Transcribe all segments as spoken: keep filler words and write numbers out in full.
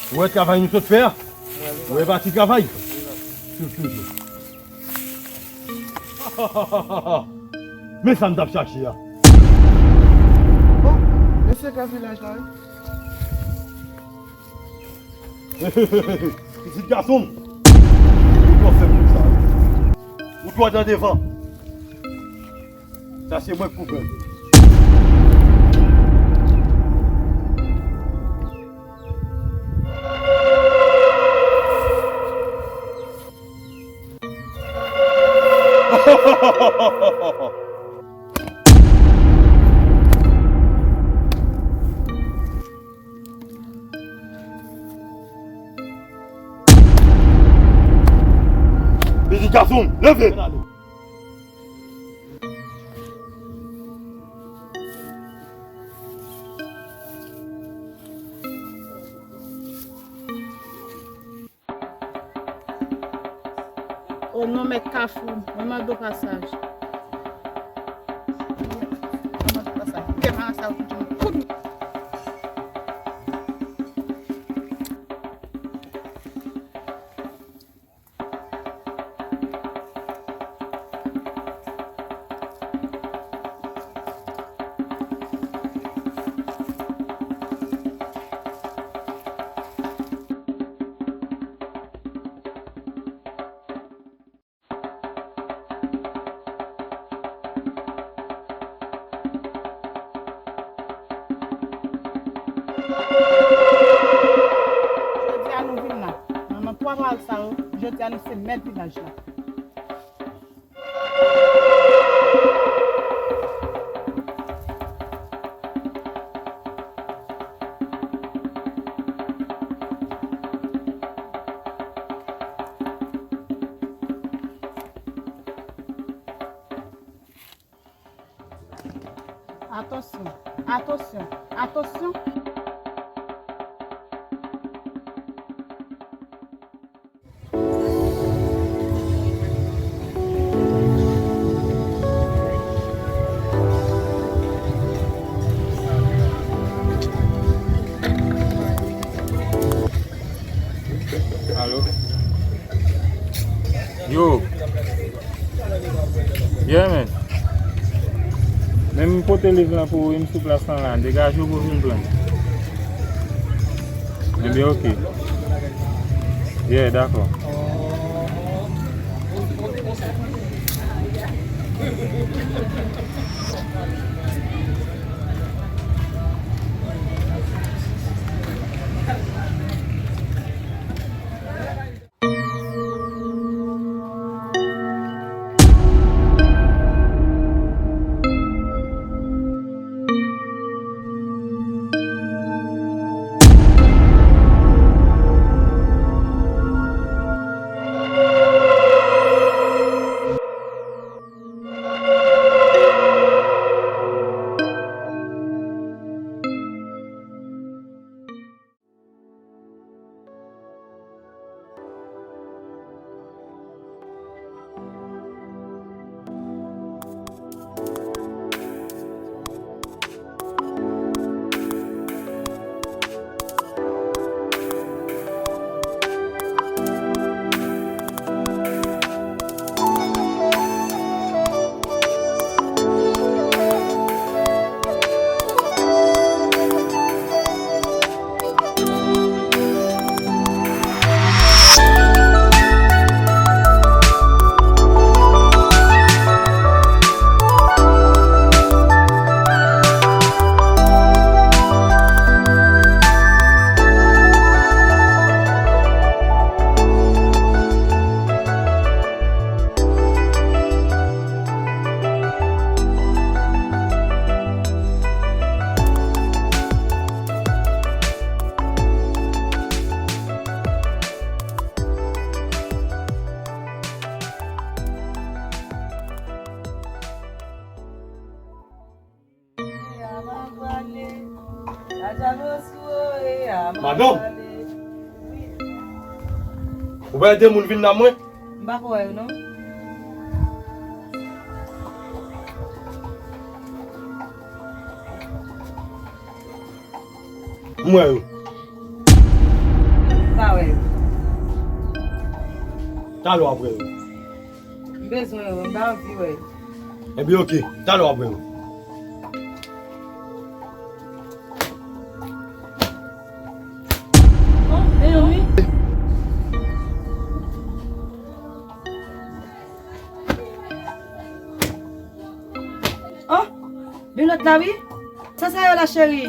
Ou wè travay nou sot fè a? Ou wè pati travay? Swiv toujou. Men sa m t ap chache a. Bon, mesye klas vilaj la, wi. Pitit gason m, ou twò fèb pou sa. Ou twò nan devan. Sa se mwen k pou fè l. Pitit gason, leve! O non, mèt Kafou, mwen mande w pasaj. Mwen mande w pasaj. Kite marasa w koute m. Koute m. Jodi a nou vin la. Nan, nan twa pawòl sa yo, jodi a nou se mèt vilaj la. Atansyon, atansyon, atansyon. Alo. Yo. Yeah, man. Men m pote liv lan pou ou, wi, m sou plas lan la. Degaje w pou w vin pran. Ebyen, oke. Yeah, dakò. Madanm, ou pa ede moun vin nan mwen? M pa ko wè yo non. M wè yo. Talè w ap wè yo. M bezwen yo, m pa anvi wè yo. Ebyen, oke, talè w ap wè yo. Oh, men wi. Oh, men lòt la wi. Sa sa yo la, cheri?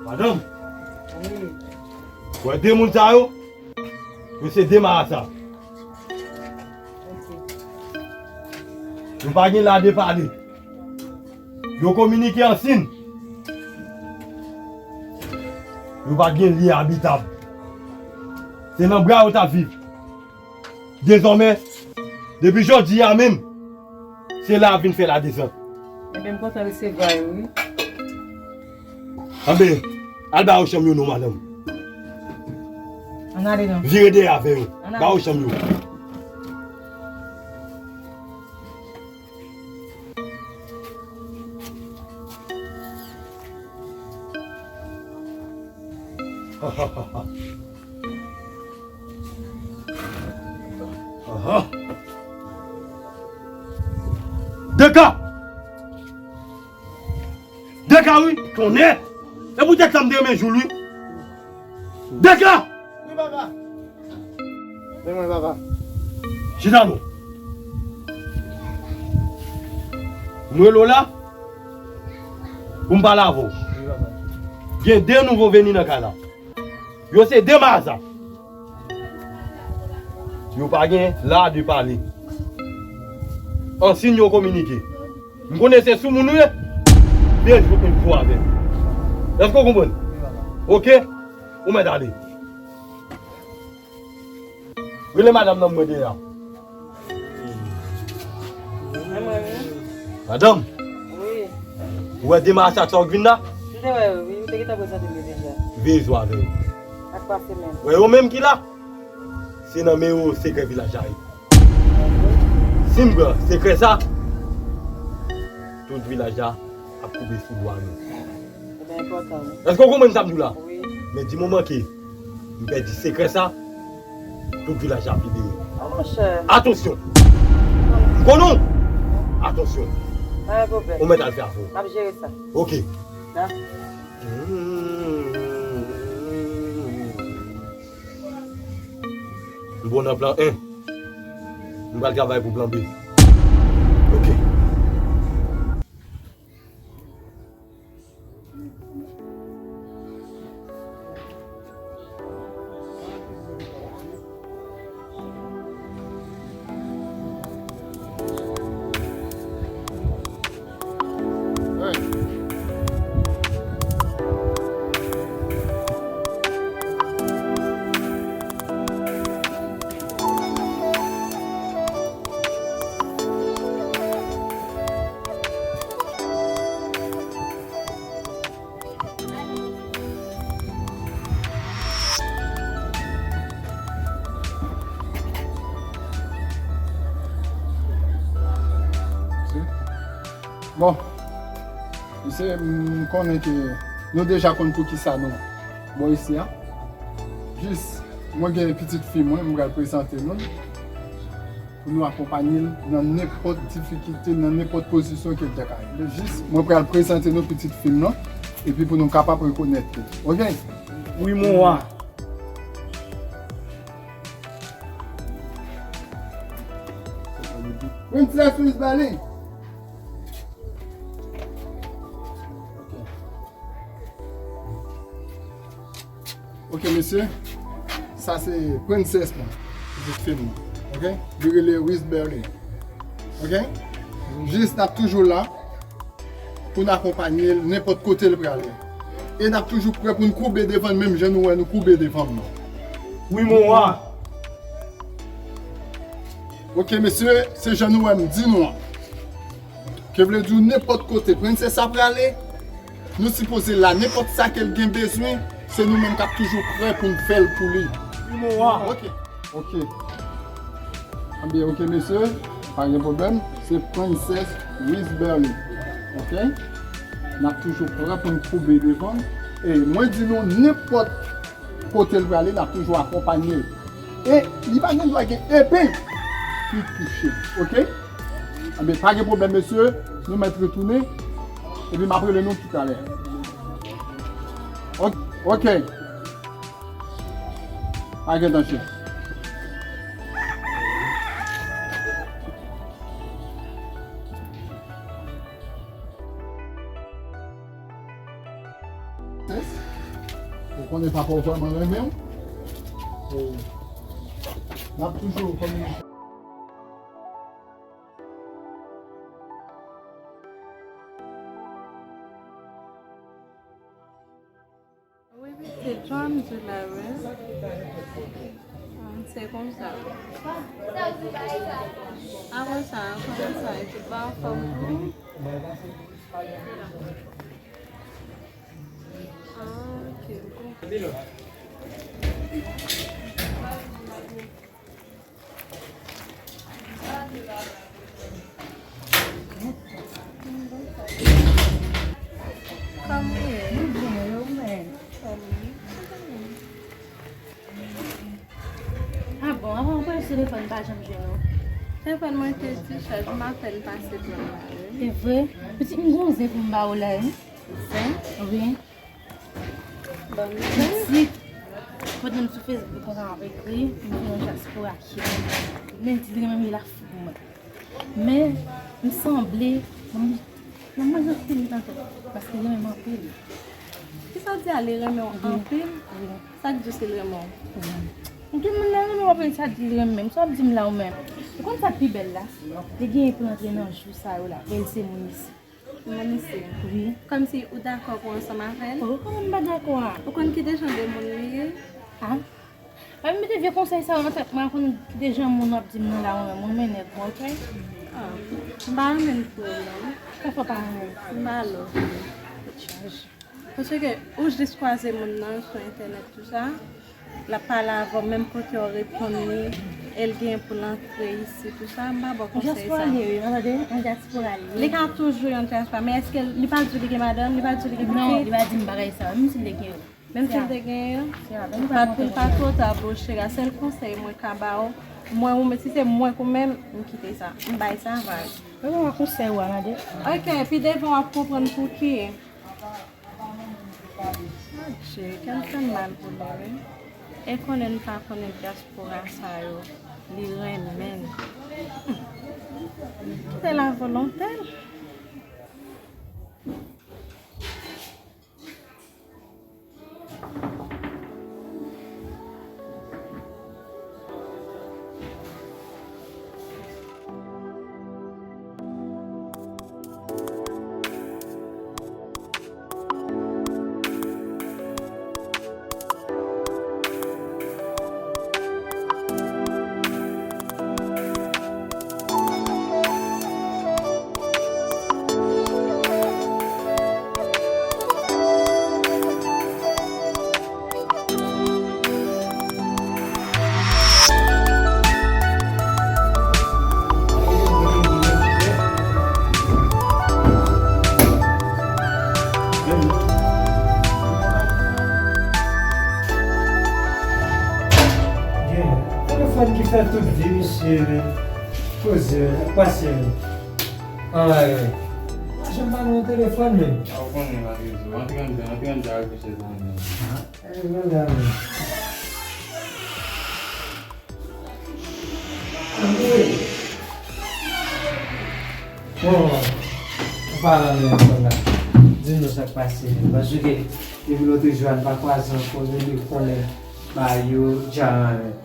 Madanm, wi. Wè de moun sa yo, yo se de marasa. Ok. Yo pa gen la de pale. Yo kominike an sin. Yo pa t gen lye abitab. Se nan bra yo t ap viv. Dezòmè, depi jodi a menm, se la y ap vin fè ladezòd. Ebyen, m kontan resevwa yo, wi. Anben, al ba yo chanm yo non, madanm. Ann ale non. Vire dèyè avè yo. Ann ale. Ba yo chanm yo. Aha. Deka! Deka, wi, tonnè! E poutèt sa m te renmen jou l, wi. Deka! Wi, papa. Men mwen, papa. Chita non. M rele w la pou m pale avè w. Wi, papa. Gen de nouvo veni nan kay la. Yo se de maza. Yo pa gen la de pale. An sin yo kominike. M konnen se soumoun ou ye. Byen jwe, m jwe avè w. Èske w konprann? Wi, papa. Oke? Ou mèt ale. Rele madanm nan mwen deja. Mwen, mwen, wi. Madanm? Wi. Ou wè demach ak sa w vin la? M te wè yo, wi. M te gentan prezante m yo deja. Veye zo avè yo. Ak pase menm. Wè yo menm ki la? Se nan men yo sekrè vilaj la ye. Si m pran sekrè sa, tout vilaj la ap koube sou dwa nou. Ebyen, enpòtan, wi. Èske w konprann sa m di w la? Wi. Men di moman ke m pèdi sekrè sa, tout vilaj la ap libere. Oh, monchè. Atansyon! M konnen w! Atansyon! Pa gen pwoblèm. Ou mèt al fè afè w. M ap jere sa. Oke. Da. M bon nan plan en. M pral travay pou plan B. Oke. Bon, mesye, m konnen ke nou deja konn poukisa nou bò isi a. Jis, mwen gen pitit fi mwen, m pral prezante nou l. Pou nou akonpanye l nan nenpòt difikilte, nan nenpòt pozisyon ke l ta ka ye. Men jis, mwen pral prezante nou pitit fi m nan, epi pou nou kapab rekonèt li. Oke? Wi, mon wa. Princess Miss Berlin. Ok, mesye, sa se prensès mwen, pitit fi m nan, ok? Li rele Wisberley, ok? Jis n ap toujou la pou n akonpanye l nenpòt kote l prale. E n ap toujou prè pou n koube devan l, menm jan nou wè nou koube devan m nan. Wi, mon wa. Ok, mesye, se jan nou wè m di nou an. Ke vle di w nenpòt kote prensès sa prale, Nou sipoze la, nenpòt sa ke l gen bezwen, se nou menm k ap toujou prè pou n fè l pou li. Ok. Ok. Ebyen, ok, mesye, pa gen pwoblèm. Se Princess Wisberly. Ok? N ap toujou prè pou n koube devan l. E mwen di nou, nenpòt kote l prale, n ap toujou akonpanye l. E li pa gen dwa gen epe ki touche l. Ok? Ebyen, pa gen pwoblèm, mesye. Nou mèt retounen. Epi m ap rele nou toutalè. Ok. Ok. Pa gen danje. Ou konnen papa w vrèman renmen w. E n ap toujou kominike. Wi, pitit, jan m di w la, wi. Ah, se konsa. Apre sa, kòman sa ye? Tout bagay anfòm tou? Ah, ok, m konprann. Kòman w ye? Mwen byen, e ou menm? Kòman? Ah bon, avan mwen prese telefòn pa janm jwenn ou. Telefòn mwen te dichaj, m apèn pase pran l la, wi. Se vre? Pitit, m gon zen pou m ba ou la, wi. Zen? Wi. Pitit, pandan m sou Facebook konsa m ap ekri, m gen yon dyaspora ki renmen m. Men di l renmen m, li la fou pou mwen. Men, m sanble, m, m manje anpil tante, paske li renmen m anpil. Kisa w di a, li renmen w anpil? Wi. Sa k di w si l renmen w? Wi. Tout moun nan renmen w anpil, sa di l renmen m. Sa w ap di m la ou menm? Ou konn sa k pi bèl la? Li genyen pou l antre nan jou sa yo la, e l se moun isi. Moun isi. Wi. Kòmsi ou dakò pou ansanm avè l? Ou konnen m pa dakò a. Ou konn ki te jan de moun li ye? A? Pa vin mete vye konsèy sa yo nan tèt mwen, konn ki de jan moun w ap di m nan la, mwen menm, mwen men nèg mwen, ok? Ah, m pa renmen l pou ou, non. Sa fè w pa renmen l? M pa love li. Tèt chaje. Paske ou jis kwaze moun nan sou entènèt, tou sa. L ap pale avè w, menm kote w reponn li, e l gen pou l antre isi, tou sa, m pa ba w konsèy sa. Yon dyaspora li ye, wi, tande? Yon dyaspora li ye. Li ka toujou yon dyaspora, men èske li pa di w li gen madanm, li pa di w li gen pitit? Non, li pa di m bagay sa, menm si l te gen yo. Menm si l te gen yo? Se a, menm pa, pa, pa twò ta, bro, cheri, sèl konsèy mwen ka ba w, mwen, ou menm, si se mwen ou menm, m kite sa, m bay sa vag. Mwen ba w konsèy ou a, tande? Ok, pi devan w ap konprann pouki. Adje, kè m fè m mal pou li, wi. E konnen n pa konnen dyaspora sa yo, li renmen n. Hmm. Kite l a volonte l. Gen telefòn ki fè tout vi misye, men. Koze, pase. Anlè. Pa janm pa gen yon telefòn, men. A, ou konnen, Marizou. Antre anndan, antre anndan ak chèz la, men. E, vwala, men. Bon, ou pa renmen fò la. Di nou sa k pase, men. Paske, depi lòt jou a, n pa kwaze ankò, men li konnen bagay yo dja renmen.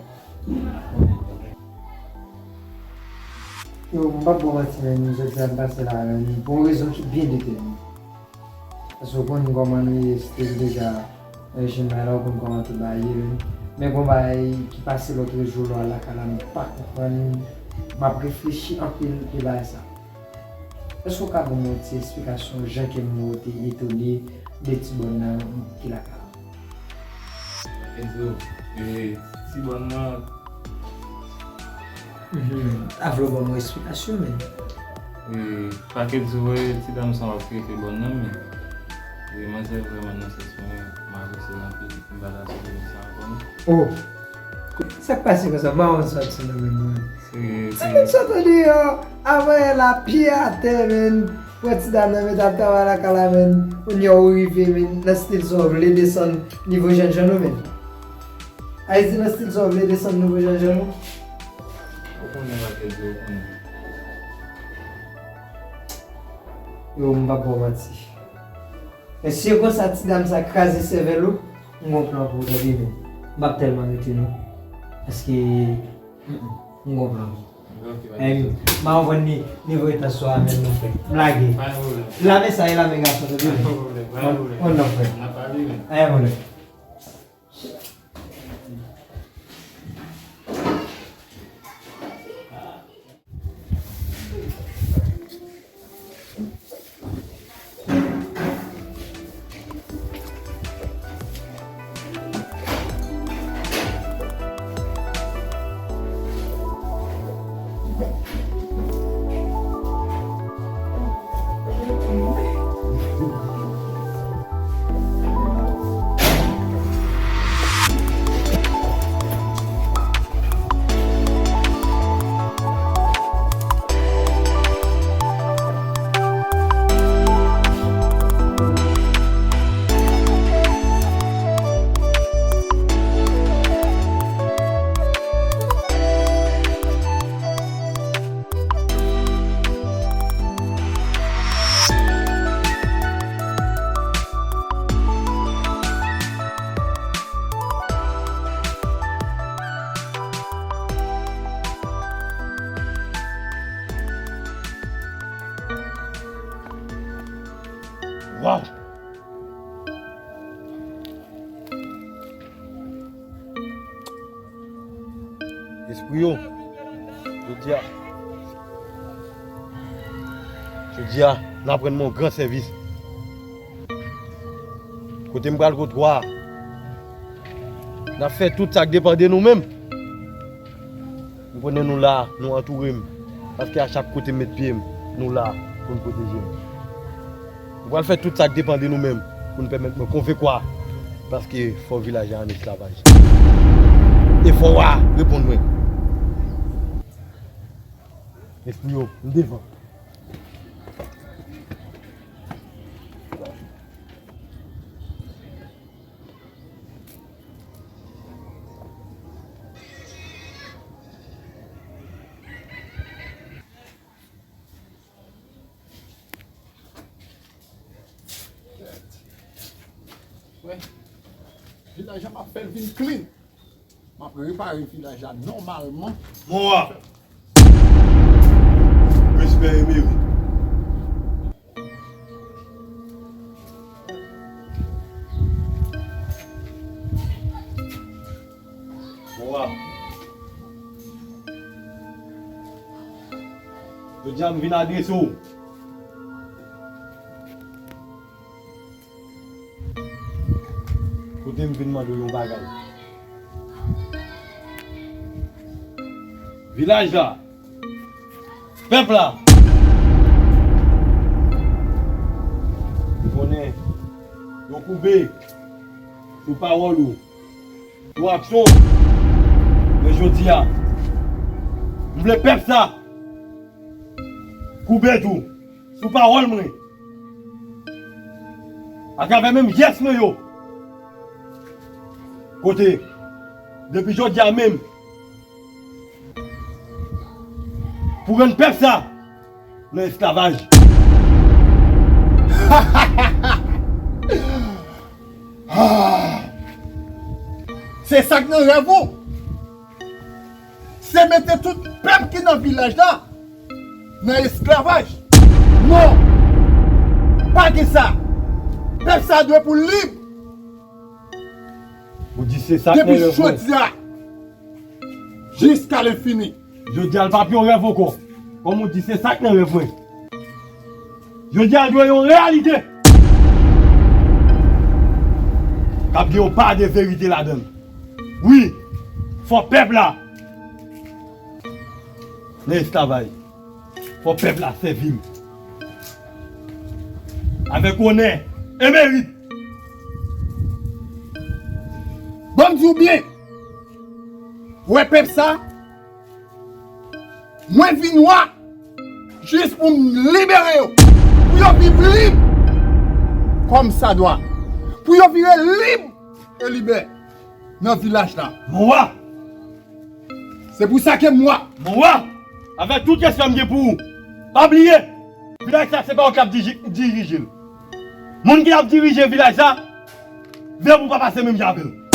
Yo, m p ap ba w manti, men, jodi a m pase la, men, pou yon rezon ki byen detèmine. Paske w konn kòman nou ye, Steve deja nan chemen la, w konn kòman tout bagay ye, men, men gon bagay ki pase lòtrejou lè w al lakay la, m pa konprann, m ap reflechi anpil de bagay sa. Èske w ka ban mwen yon ti esplikasyon jan ke m te etone de ti bòn nan ki lakay ou? Enzo, e, ti bòn nan. Mhm. Ta vle w ban mwen esplikasyon, men. E, pa Kenzo, e, ti dam sa w ap rele bòn nan, men. E, manzè vrèman nan sans mwen, m apresye l anpil, m pa ta sou sa ankò, non. Oh! Sa k pase konsa? Mawon sot sou nou menm, mwen. Ti moun sot andeyò, avan yè la, pye atè, men. Pran ti dam nan, met ap travay lakay la, men. Kounye a ou rive, men, nan stil sa w vle desann nivo jènjan nou, men. Ayiti nan stil sa w vle desann nivo jènjan nou. Ou konnen pa Kenzo, ou konnen. Yo, m p ap ba w manti. Men si e konsa ti dam sa kraze sèvèl ou, m gon plan pou ou tande, men m p ap tèlman rete non. Paske, mm, mm, m gon plan pou ou. Ok, pa de souci. M a konprann ni, ni voye tan swa menm non, frè. M lage. Pa gen pwoblèm. Lame sa e lame gason, tande, men. Pa gen pwoblèm, pa gen pwoblèm. On non, frè. N ap pale, men. Pa gen pwoblèm. Waw! Espri yo, jodi a, jodi a, n ap rann mwen yon gran sèvis. Kote m pral kot wa a, n ap fè tout sa k depann de nou menm. M konnen nou la, nou antoure m. Paske a chak kote m met pye m, nou la pou n pwoteje m. Nou pral fè tout sa k depann de nou menm pou n pèmèt mwen konvenk wa, paske fò vilaj la ann esklavaj. E fò wa reponn mwen. Espri yo, m devan. Wè, vilaj la m ap fè l vin clean. M ap repare vilaj la nòmalman. Mon wa. Respè e merit. Mon wa. Jodi a m vin adrese w. Kote m vin mande w yon bagay. Vilaj la, pèp la, m konnen yo koube sou pawòl ou, sou aksyon w. Men jodi a, m vle pèp sa koube tou sou pawòl mwen. Atravè menm jès mwen yo. Kote, depi jodi a menm, pou rann pèp sa nan esklavaj. Se sa k nan rèv ou? Se mete tout pèp ki nan vilaj la nan esklavaj. Non! Pa gen sa! Pèp sa dwe pou l lib! Ou di se sa k nan rèv mwen. Depi jodi a, jiska lenfini. Jodi a, l p ap yon rèv ankò. Kòm ou di, se sa k nan rèv mwen. Jodi a dwe yon reyalite k ap gen yon pa de verite ladan l. Wi, fò pèp la nan esklavaj. Fò pèp la sèvi m avèk onè e merit. Ban m di w byen, ou wè pèp sa, mwen vin wa jis pou m libere yo, pou yo viv lib kòm sa dwa, pou yo vire lib e libè nan vilaj la. Mwen wa. Se pou sa ke m wa. Mwen wa. Avèk tout respè m gen pou ou, pa bliye, vilaj sa se pa ou k ap diji- dirije l. Moun ki ap dirije vilaj sa, vle pou pa pase menm jan avè l.